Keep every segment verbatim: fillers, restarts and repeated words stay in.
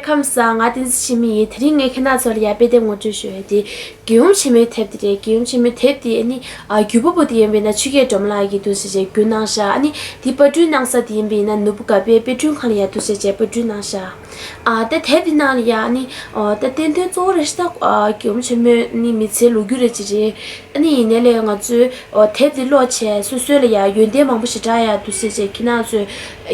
ཁམས་བཟང་། ང་བསྟན་འཛིན་འཆི་མེད་ཡིན། དེ་རིང་ངས་ཁྱེད་རྣམ་ཚོ་ལ་ཡ་དཔེ་དེབ་ངོ་སྤྲོད་ཞུ་ཡ་དེ་རྒྱལ་ཡུམ་ཆེན་མོའི་དེབ་དེ་རེད། རྒྱལ་ཡུམ་ཆེན་མོའི་དེབ་དེ་ནི་ཨ་བརྒྱུད་པ་པོ་དེ་ཡིན་པས་ན་ཆོས་རྒྱལ་སྒྲོལ་མ་ལགས་ཀྱིས་འདུག་ཟེར་བྱས་བརྒྱུད་གནང་ཤག་ཨ་ནི་དེ་པར་སྐྲུན་གནང་ས་དེ་ཡིན་པས་ན་ནོར་བུ་དགའ་དཔལ་དཔེ་སྐྲུན་ཁང་ལ་ཡ་འདུག་ཟེར་བྱས་པར་སྐྲུན་གནང་ཤག་ཨ་ད་དེབ་དེ་ནང་ལ་ཡ་ཨ་ནི་ཨོ་ད་བསྟན་དོན་གཙོ་བོ་རེད་ཤག་ཨ་རྒྱལ་ཡུམ་ཆེན་མོའི་ནི་མི་ཚེའི་ལོ་རྒྱུས་རེད་ཅེས་རེད། ཨ་ནི་ཡིན་ནའི་ལས་ང་ཚོས་ཨོ་དེབ་དེ་ཀློག་བྱས་སོ་སོ་ལ་ཡ་ཡོན་ཏན་མང་པོ་ཞེ་དྲག་ཡ་འདུག་ཟེར་བྱས་ཁྱེད་རྣམ་ཚོས་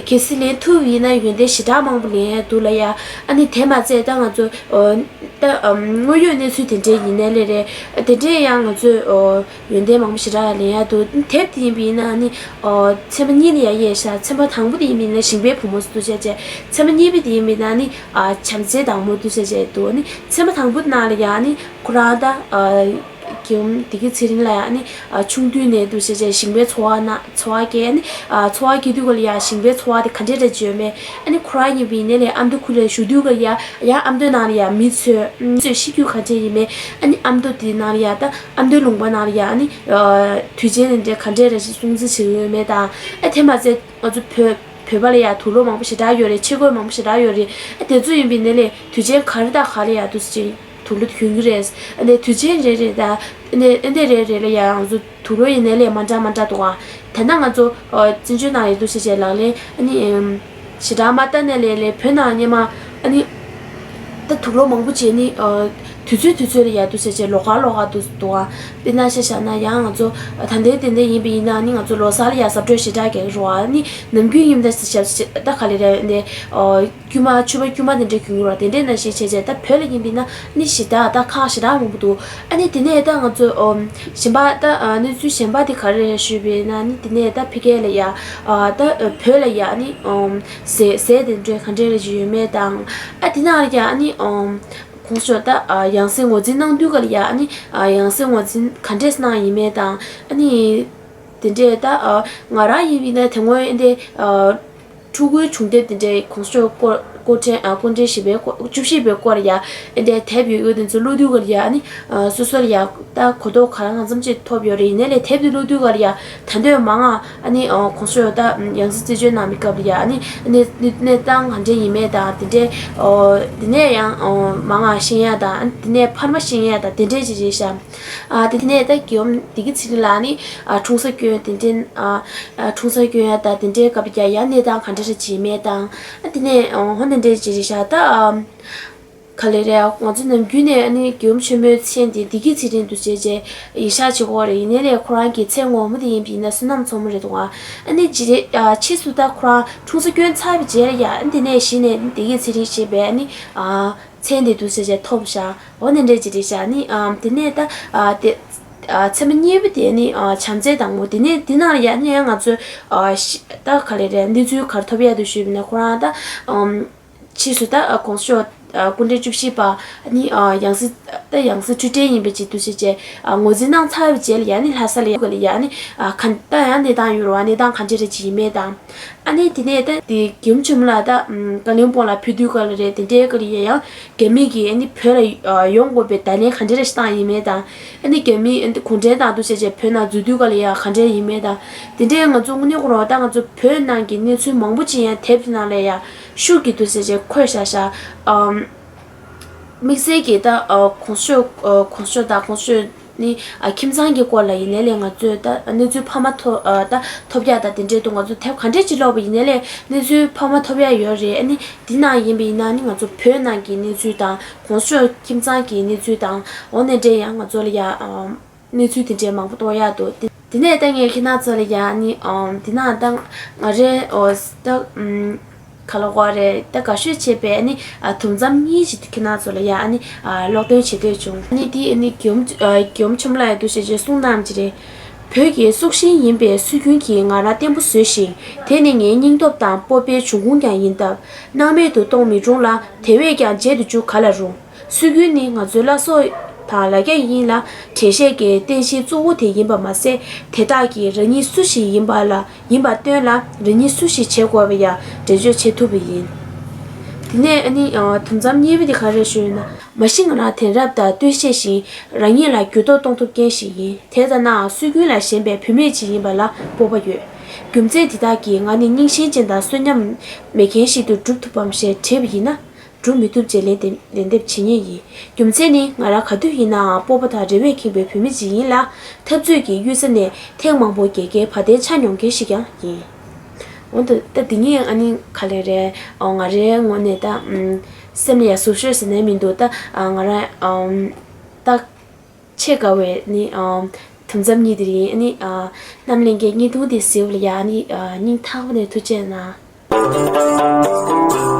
གལ་སྲིད་ལེན་ཐུབ་ཡིན་ན་ཡོན་ཏན་ཞེ་དྲག་མང་པོ་ལེན་ཡ་འདུག་ལ་ཡ། ཨ་ནི་དེ་མ་ཚད་ད་ང་ཚོ་ཨོ་ད་ཨམ་དངོས་ཡོད་གནས་ཚུལ་དེ་འདྲས་ཡིན་ནའི་ལས་རེད། དེ་འདྲས་ཡང་ང་ཚོས་ཨོ་ཡོན་ཏན་མང་པོ་ཞེ་དྲག་ལེན་ཡ་འདུག་དེབ་དེ་ཡིན་པ་ཡིན་ན་ཨ་ནི་ཨོ་ཚན་པ་གཉིས་ལ་ཡ་དབྱེ་ཤག་ཚན་པ་དང་པོ་དེ་ཡིན་པ་ཡིན་ན་ཞིང་པའི་བུ་མོ་ཟེར་འདུག་བྱས་བྱས། ཚན་པ་གཉིས་པ་དེ་ཡིན་པ་ཡིན་ན་ཨ་ནི་ཨ་བྱམས་བརྩེའི་བདག་མོ་འདུག་བྱས་བྱས་འདུག་ཨ་ནི་ཚན་པ་དང་པོ་ནང་ལ་ཡ་ཨ་ནི་ཁོ་རང་ད་ཨ་རྒྱལ་ཡུམ་བདེ་སྐྱིད་ཚེ་རིང་ལ་ཡ་ཨ་ནི་ཨ་ཆུང་དུས་ནས་འདུག་བྱས་བྱས་ཞིང་པའི་འཚོ་བ་ན་འཚོ་བ་སྐྱེལ། ཨ་ནི་ཨ་འཚོ་བ་སྐྱེལ་དུས་སྐབས་ལ་ཡ་ཞིང་པའི་འཚོ་བ་དེ་ག་འདྲས་རེད་བརྗོད་མེད། ཨ་ནི་ཁོ་རང་ཡིན་པ་ཡིན་ནའི་ལས་ཨ་མདོ་ཁུལ་ལ་བཞུགས་དུས་སྐབས་ལ་ཡ་ཡ་ཨ་མདོ་ནང་ལ་ཡ་མི་ཚོས་ཨམ་ཚོས་ཤི་རྒྱུ་ག་འདྲས་ཡིན་མེད། ཨ་ནི་ཨ་མདོ་དེ་ནང་ལ་ཡ་ད་ཨ་མདོའི་ལུང་པ་ནང་ལ་ཡ་ཨ་ནི་ཨ་དུས་ཆེན་དེ་འདྲས་ག་འདྲས་རེད་ཅེས་སྲུང་བརྩི་བྱེད་ཀྱི་ཡོད་མེད་དང་། ཨ་དེ་མ་ཚད་ང་ཚོ་བོད་བོད་པ་ལ་ཡ་དུག་སློག་མང་པོ་ཞེ་དྲག་ཡོད་རེད། ཆས་གོས་མང་པོ་ཞེ་དྲག་ཡོད་རེད། ཨ་དེ་ཚོ་ཡིན་པ་ཡིན་ནའི་ལས་དུས་ཆེན་ག་རེ་དང་ག་རེ་ཡ་འདུག་སེ་དུག་སློག་གྱོན་གྱི་རེད། ཨ་ནི་དུས་ཆེན་རེ་རེ་དང་ཨ་ནི་ཨ་ནི་རེ་རེ་ལ་ཡ་ང་ཚོ་དུག་སློག་ཡིན་ནའི་ལས་མ་འདྲ་མ་འདྲ་འདུག་ཨ། ད་ལྟ་ང་ཚོ་ཨ་བཙན་བྱོལ་ནང་ཡོད་དུས་ཟེར་བྱས་ལག་ལེན་ཨ་ནི་ཨམ་ཞེ་དྲག་མ་བསྟར་ནའི་ལས་ལས་བོད་ནང་སྔོན་མ་ཨ་ནི་ད་དུག་སློག་མང་པོ་བྱས་ནི་ཨ་དུས་ཚོད་དུས་ཚོད་ལ་ཡ་འདུག་ཟེར་བྱས་ལོགས་ཀ་ལོགས་ཀ་འདུག་འདུག་ཨ། དཔེར་ན་ཆ་བཞག་ན་ཡང་ང་ཚོ་ད་ལྟའི་དེ་འདྲ་ཡིན་པ་ཡིན་ན་ཨ་ནི་ང་ཚོ་ལོ་གསར་ལ་ཡ་གཟབ་སྤྲོས་ཞེ་དྲག་རྒྱག་གི་རེད་བ། ཨ་ནི་ནམ་རྒྱུན་ཡིན་ད་ཟེར་བྱས་ད་ག་ལེ་རེད་འདི་ཨ། དཀྱུས་མ་ཕྱུ་པ་དཀྱུས་མ་དེ་འདྲས་གྱོན་གྱི་རེད་བ། དེ་འདྲས་ནང་བཞིན་བྱས་བྱས་ད་བོད་ལ་ཡིན་པ་ཡིན་ན་ནི་ཞེ་དྲག་ད་ཁག་ཞེ་དྲག་མང་པོ་འདུག་ཨ་ནི་དེ་ནས་ད་ང་ཚོ་ཨོ་གཞན་པ་ད་ཨ་གནས་ཚུལ་གཞན་པ་དེ་ག་རེ་རེད་ཞུས་པ་ཡིན་ན་ནི་དེ་ནས་ད་ཕ་གི་ལ་ཡ་ཨ་ད་བོད་ལ་ཡ་ནི་ཨོ་ཟས་ཟས་དེ་འདྲས་ག་འདྲས་རེ་ཞིག་ཡོད་མེད་དང་། ཨ་དེ་ནང་ལ་ཡ་ནི་ཨོ་གོང་ཞོ་ད་ཨ་ཡང་སེ་ངོས་འཛིན་གནང་དུས་ག་ལ་ཡ་ནི་ཨ་ཡང་སེ་ངོས་འཛིན་ག་འདྲས་གནང་ཡིན་མེད་དང་། ཨ་ནི་དེ་འདྲས་ད་ཨ་ང་རང་ཡིན་པ་ཡིན་ན་དེ་སྔོན་ཨ་འདྲས་ཨ། ཕྲུ་གུའི་བྱུང་དེབ་དེ་འདྲའི་གོང་ཞོ་སྐོར་སྐོར་ཕྲན་ཨ་སྐོར་འདྲེན་བཞི་པའི་སྐོར་བཅུ་བཞི་པའི་སྐོར་ཡ་ཨེ་འདྲའི་དེབ་ཡོད་ཡོད་དེ་ཚོ་ཀློག་དུས་ག་ལ་ཡ་ཨ་ནི་ཨ་སོ་སོར་ཡ་ད་གོ་རྟོགས་ག་རེ་གང་འཚམ་ཅིག་ཐོབ་ཡོད་རེད། ཡིན་ནའི་ལས་དེབ་དེ་ཀློག་དུས་ག་ལ་ཡ་ད་དུང་མང་ང་ཨ་ནི་ཨ་གོང་ཞོ་ད་ཡང་སྲིད་རྩད་གཅོད་གནང་བའི་སྐབས་ལ་ཡ་ཨ་ནི་ཨ་ནི་གནས་གནས་སྟངས་ག་འདྲས་ཡིན་མེད་དང་དེ་འདྲའི་ཨ་དེ་ནས་ཡང་ཨ་མང་ང་ཤེས་ཡ་དང་ཨ་ནི་དེ་ནས་འཕར་མ་ཤེས་ཡ་དང་དེ་འདྲས་ཅིག་རེད་ཤག་ཨ་དེ་ནས་ད་རྒྱལ་ཡུམ་བདེ་སྐྱིད་ཚེ་རིང་ལགས་ནི་ཨ་འཁྲུངས་ས་སྐྱོན་དེ་འདྲའི་ཨ་ཨ་འཁྲུངས་ས་སྐྱོན་ཡ་ད་དེ་འདྲའི་སྐབས་ཀྱང་ཡང་གནས་སྟངས་ག་འདྲ་རེ་བྱེད་མེད་དང་། ཨ་དེ་ནས་ཨ་ཧོ་ནི་འདྲའི་ཅིག་རེད་ཤག་ད་ཨ་ག་ལེ་རེད། ང་ཚོ་ནམ་རྒྱུན་ནས་ཨ་ནི་རྒྱལ་ཡུམ་ཆེན་མོའི་མཚན་དེ་བདེ་སྐྱིད་ཚེ་རིང་དུ་བྱས་རྗེས་ཡིག་ཤག་བྱེད་དགོས་རེད། ཡིན་ནའི་ལས་ཁོ་རང་གི་མཚན་ངོ་མ་དེ་ཡིན་པ་ཡིན་ན་བསོད་ནམས་མཚོ་མོ་རེད་འདུག་ཨ་ཨ་ནི་ཅི་རེད་ཨ་ཕྱིས་སུ་ད་ཁོ་རང་འཁྲུངས་ས་སྐྱོན་ཚར་བའི་རྗེས་ལ་ཡ་ཨ་ནི་དེ་ནས་གཞི་ནས་ཨ་ནི་བདེ་སྐྱིད་ཚེ་རིང་ཞེས་པའི་ཨ་ནི་ཨ། མཚན་དེ་འདུག་ཟེར་བྱས་ཐོབ་ཤག་འོ་ནི་འདྲས་ཅིག་རེད་ཤག་ཨ་ནི་ཨམ་དེ་ནས་ད་ཨ་དེ་ཨ་མཚན་མ་གཉིས་པ་དེ་ནི་ཨ་བྱམས་བརྩེའི་བདག་མོ། དེ་ནས་དེ་ནང་ལ་ཡ་ནི་ཡང་ང་ཚོས་ཨ་ཤི་ད་ག་ལེ་རེད་གནས་ཚུལ་ག་རེ་ཐོབ་ཡ་འདུག་ཞུས་པ་ན་ཁོ་རང་ད་ཨམ་ཕྱིས་སུ་ད་ཨ་གོང་ཞོ་ཨ་སྐུ་ཕྲེང་བཅུ་བཞི་པ་ཨ་ནི་ཨ་ཡང་སྲིད་ད་ཡང་སྲིད་འཁྲུལ་བྲལ་ཡིན་པའི་ཅིག་འདུག་ཟེར་བྱས་ཨ་ངོས་འཛིན་གནང་ཚར་བའི་རྗེས་ལ་ཡ་ནི་ལྷ་ས་ལ་ཡ་ག་ལེ་ཡ་ནི་ཨ་ག་ད་ཡང་གནས་སྟངས་ཡོད་རེད་བ། གནས་སྟངས་ག་འདྲ་རེ་ཅིག་ཡིན་མེད་དང་། ཨ་ནི་དེ་ནས་ད་དེ་རྒྱལ་ཡུམ་ཆེན་མོ་ལགས་ད་ཨམ་བཀའ་བློན་སྤོང་ལ་ཕེབས་དུས་སྐབས་ལ་རེད། དེ་འདྲའི་སྐབས་ལ་ཡ་ཡང་རྒྱ་མི་གིས་ཨ་ནི་བོད་ལ་ཨ་ཡོང་དགོས་པའི་བརྡ་ལན་ག་འདྲ་རེ་ཞིག་བཏང་ཡིན་མེད་དང་། ཨ་ནི་རྒྱ་མི་ཨ་ནི་གུང་ཁྲན་ཏང་དུ་བྱས་བྱས་བོད་ནང་འཛུལ་དུས་སྐབས་ལ་ཡ་ག་འདྲ་ཡིན་མེད་དང་། དེ་འདྲའི་ང་ཚོ་དངོས་གནས་ཁོ་རང་ད་ང་ཚོ་བོད་ནང་གི་གནས་ཚུལ་མང་པོ་ཅིག་ཡང་དེབ་དེ་ནང་ལ་ཡ་ཤུགས་ཀྱིས་དུ་བྱས་བྱས་འཁོད་བཞག་ཤག་ཨམ་དམིགས་བསལ་གྱིས་ད་ཨ་གོང་ཞོ་ཨ་གོང་ཞོ་དང་གོང་ཞོ་ནི་ཨ་ཁྱིམ་ཚང་གི་སྐོར་ལ་ཡིན་ནའི་ལས་ང་ཚོས་ད་གནས་ཚུལ་འཕར་མ་ཐོ་ཨ་ད་ཐོབ་ཡག་དང་དེ་འདྲའི་དུ་ང་ཚོ་དེབ་ག་འདྲས་ཅིག་ཀློག་པ་ཡིན་ནའི་ལས་གནས་ཚུལ་འཕར་མ་ཐོབ་ཡག་ཡོད་རེད། ཨ་ནི་འདི་ནང་ཡིན་པ་ཡིན་ན་ནི་ང་ཚོ་བོད་ནང་གི་གནས་ཚུལ་དང་གོང་ཞོ་ཁྱིམ་ཚང་གི་གནས་ཚུལ་དང་འོ་ནས་འདྲའི་ཡང་ང་ཚོ་ལ་ཡ་ཨམ་གནས་ཚུལ་དེ་འདྲའི་མང་པོ་གཏོང་ཡག་འདུག་དེ་དེ་ནས་ད་ངས་ཁྱེད་རང་ཚོ་ལ་ཡ་ནི་ཨམ་འདི་ནང་ད་ང་རའི་ཨོ་ད་ཨམ་ག་ལ་གོ་རེད་ད་དགའ་ཤོས་བྱས་པའི་ཨ་ནི་ཨ་དུམ་མཚམས་གཉིས་ཤིག་ཁྱེད་རང་ཚོ་ལ་ཡ་ཨ་ནི་ཨ་ཀློག་འདོན་བྱེད་འདོད་བྱུང་། ཨ་ནི་དེ་ཨ་ནི་རྒྱལ་ཡུམ་ཨ་རྒྱལ་ཡུམ་ཆེན་མོ་ལགས་ཡ་འདུག་ཟེར་བྱས་གསུང་གནང་ཅི་རེད། བོད་ཀྱི་སྲོག་ཤིང་ཡིན་པའི་སྲོལ་རྒྱུན་གྱིས་ང་རང་བརྟན་པོ་བཟོས་ཤིང་། དེ་ནི་ངའི་སྙིང་སྟོབས་དང་སྤོབས་པའི་འབྱུང་ཁུངས་ཀྱང་ཡིན་སྟབས། སྣང་མེད་དུ་གཏོང་མི་རུང་ལ། དེ་བས་ཀྱང་བརྗེད་དུ་འཇུག་ག་ལ་རུང་། སྲོལ་རྒྱུན་ནི་ང་ཚོའི་བླ་སྲོག་དང་ལ་རྒྱ་ཡིན་ལ། འགྲེལ་བཤད་ཀྱི་རྟེན་གཞི་གཙོ་བོ་དེ་ཡིན་པ་མ་ཟད། དེ་དག་གིས་རང་ཉིད་སུ་ཞིག་ཡིན་པ་ལ་ཡིན་པར་སྟོན་ལ། རང་ཉིད་སུ་ཞིག་བྱེད་དགོས་པ་ཡང་འགྲེལ་བརྗོད་བྱེད་ཐུབ་པ་ཡིན། དེ་ནས་ཨ་ནི་ཨ་དུམ་མཚམས་གཉིས་པ་དེ་ག་རེ་ཞུས་ན། མ་གཞི་ང་རང་དེང་རབས་དང་ལྟོས་ཤེས་ཤིང་། རང་ཉིད་ལ་འགྱུར་ལྡོག་གཏོང་ཐུབ་མཁན་ཞིག་ཡིན། དེ་ལྟ་ནའང་སྲོལ་རྒྱུན་ལ་ཞེན་པའི་བུད་མེད་ཅིག་ཡིན་པ་ལ་སྤོབས་པ་ཡོད། རྒྱུ་མཚན་དེ་དག་གིས་ང་ནི་རྙིང་ཞེན་ཅན་དང་གསོན་ཉམས་མེད་མཁན་ཞིག་ཏུ་གྲུབ་ཐུབ་བམ་ཞེས་དྲིས་པ་ཡིན་ན། སྒྲུབ་མི་ཐུབ་ཅེས་ལན་འདེབས་ལན་འདེབས་བྱེད་ངེས་ཡིན། རྒྱུ་མཚན་ནི་ང་རང་ག་དུས་ཡིན་ནའང་སྤོབས་པ་དང་རེ་བས་ཁེངས་པའི་བུད་མེད་ཅིག་ཡིན་ལ། འཐབ་རྩོད་ཀྱི་གཡུལ་ས་ནས་ཐེངས་མང་པོ་རྒྱལ་ཁའི་བ་དན་འཕྱར་མྱོང་མཁན་ཞིག་ཀྱང་ཡིན། འོན་ཏེ་ད་འདི་ཉིད་ཨ་ནི་ག་ལེ་རེད། ཨོ་ང་རའི་ངོས་ནས་ད་ཨམ་སེམས་ལ་ཡ་ཟུག་ཤོས་ཟེར་ནས་མི་འདུག་ད་ཨ་ང་རང་ཨམ་ད་ཆེས་དགའ་བའི་ནི་ཨམ་དུམ་མཚམས་གཉིས་དེ་རིང་ཨ་ནི་ཨ་རྣམ་གླིང་གི་བརྙན་ཐུང་དེ་གཟིགས་པ་ལ་ཡ་ཨ་ནི་ཨ་སྙིང་ཐག་པ་ནས་ཐུགས་རྗེ་གནང་།